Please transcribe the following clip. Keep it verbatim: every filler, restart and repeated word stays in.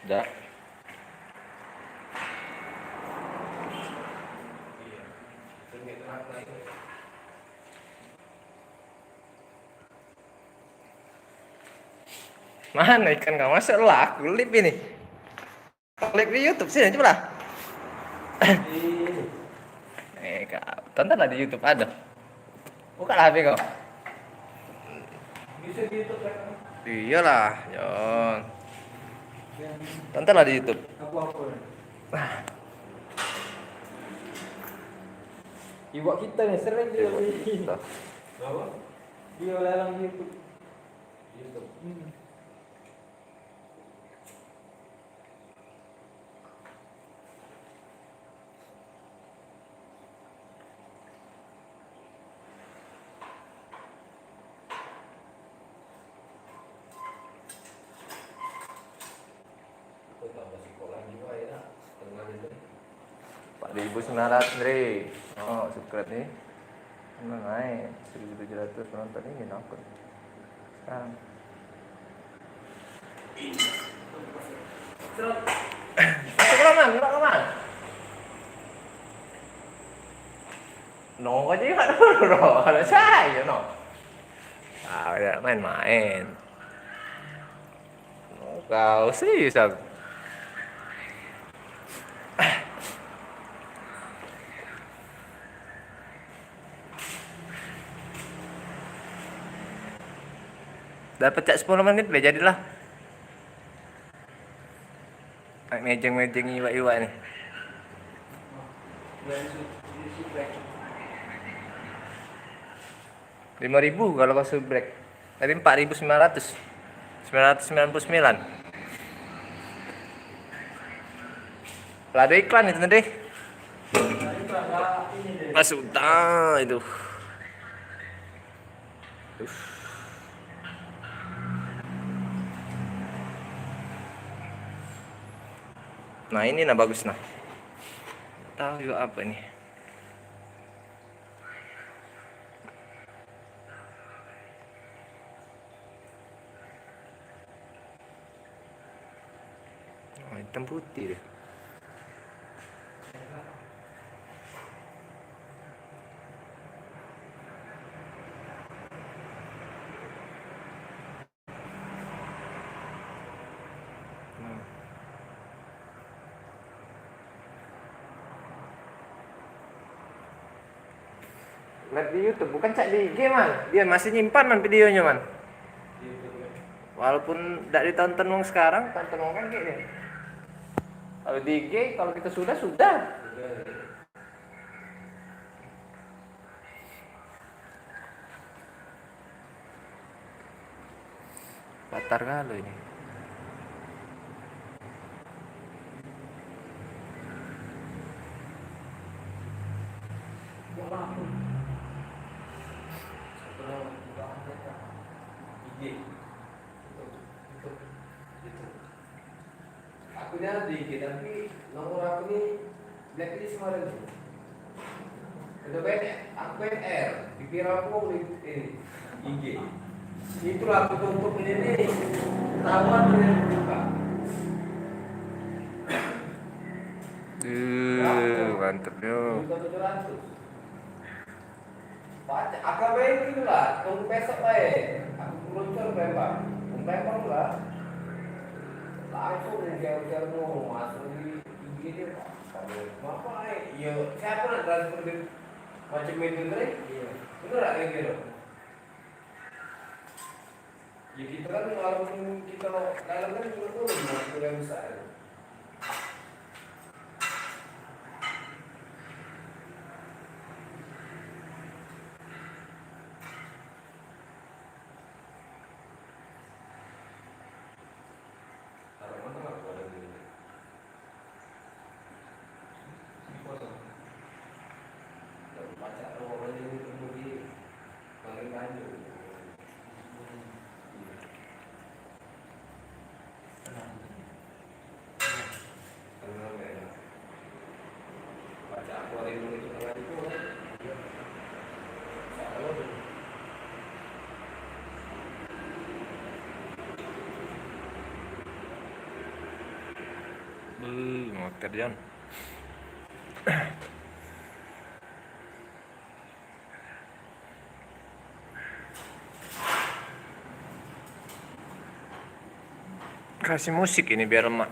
Dah. Mana ikan kau masuk lah, aku lip ini. Klik di YouTube sini, coba lah. Eh, kau tonton lah di YouTube ada. Buka lah H P kau. Iyalah, Jon. Tonton lah di YouTube. Iwak kita ni sering dia. Iwak kita. Dia lelang di YouTube. YouTube. Hmm. Empat ribu sembilan ratus, Dri. Oh, subscribe ni. Mana naik seribu tujuh ratus penonton ni, kenapa? Sekarang. Masuk ke mana? Gerak ke mana? No aja kat dulu, no. Ada saya, no. Ah, dak main-main. No, kau serius aku. Dah pecak sepuluh menit be, jadilah. Nak mejeng-mejeng iwak-iwak ni. Lima ribu kalau kau subrek. Tadi empat ribu sembilan ratus. Sembilan ratus sembilan puluh sembilan. Lah ada iklan itu tadi. Masuk dah itu. Uff. Nah, ini nah bagus nah. Tahu juga apa ini? Oh, hitam putih dia. Hmm. Live di YouTube, bukan cak di I G, Man. Dia masih nyimpan, Man, videonyo, Man. Walaupun dak ditonton wong sekarang, tonton wong kan kayak ni. Kalau di I G, kalau kita sudah, sudah. Patar galo ini. Aku nyari, tapi nomor aku ni blacklist kemarin tu. Udah banyak, aku N R, dikira aku ni, eh, I G. Itulah aku tutup ini ni, ketahuan dia buka. Duh, mantep yo. Juta tujuh ratus. Pacak, aku main gitu lah, tunggu besok bae. Aku meluncur Palembang. Palembang lah. Langsung dia ujar mau masuk di I G dia. Kamu apa, eh? Iya, siapa nak transfer duit? Macam itu tadi. Iya. Bener tak kira-kira? Ya, kita kan walaupun kita dalam kan juga boleh buat yang besar. Taruh mana aku ada di sini? Di kosong. Dah baca doa aja ni tunggu di paling lanjut. Tenang. Tenang ya. Baca aku hari ini itu tengah itu. Beuh, ngotot, Jan. Kasih musik ini biar lemak.